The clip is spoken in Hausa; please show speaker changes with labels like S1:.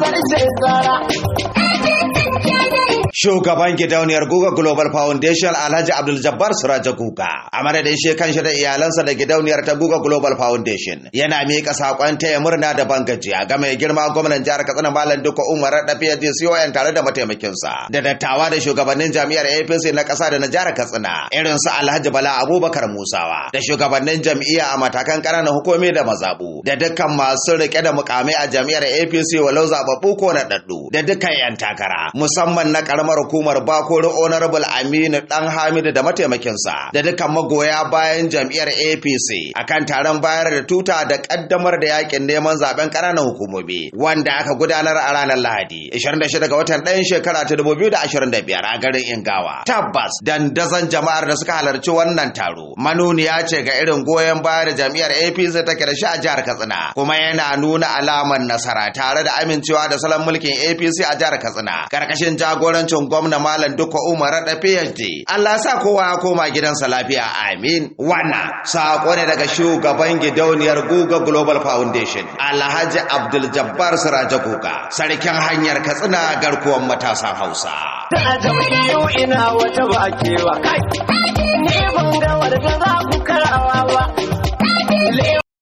S1: zarce tsara.
S2: Shugaban gidauniyar Guga Global Foundation, Alhaji Abdul Jabbar Siraja Guga, a madadin shi kanshi da iyalansa da gidauniyar ta Guga Global Foundation, yana miƙa saƙon taya murna da ban gajiya ga mai girma gwamnan jihar Katsina, Malam Dikko Umar Radda PhD CON, tare da mataimakinsa, da dattawa da shugabannin jam'iyyar APC na ƙasa da na jihar Katsina, irin su Alhaji Bala Abubakar Musawa, da shugabannin jam'iyya a matakan ƙananan hukumi da mazaɓu, da dukkan masu riƙe da mukamai a jam'iyyar APC, walau zaɓaɓɓu ko naɗaɗɗu, da dukkan 'yan takara, musamman na ƙaramar hukumar Bakori, Honorable Aminu Dan Hamidu da mataimakinsa, da dukkan magoya bayan jam'iyyar APC, akan taron bayar da tuta da kaddamar da yakin neman zaben ƙananan hukumomi wanda aka gudanar a ranar Lahadi 26 ga watan 1 shekara ta 2025 a garin Ingawa. Tabbas, dandazon jama'ar da suka halarci wannan taro manuniya ce ga irin goyon baya da jam'iyyar APC take da shi a jihar Katsina, kuma yana nuna alamar nasara tare da amincewa da salon mulkin APC a jihar Katsina karkashin jagorancin gwamna Malam Dikko Umar Radda PhD. Allah sa kowa ya koma gidansa lafiya, amin. Wannan sako ne daga shugaban gidauniyar Guga Global Foundation, Alhaji Abdul Jabbar Siraja Guga, sarkin hanyar Katsina, garkuwan matasan Hausa.
S1: A jam'iyyu ina wata bakewa kai. Ni ban ga wadda za ku karawa ba.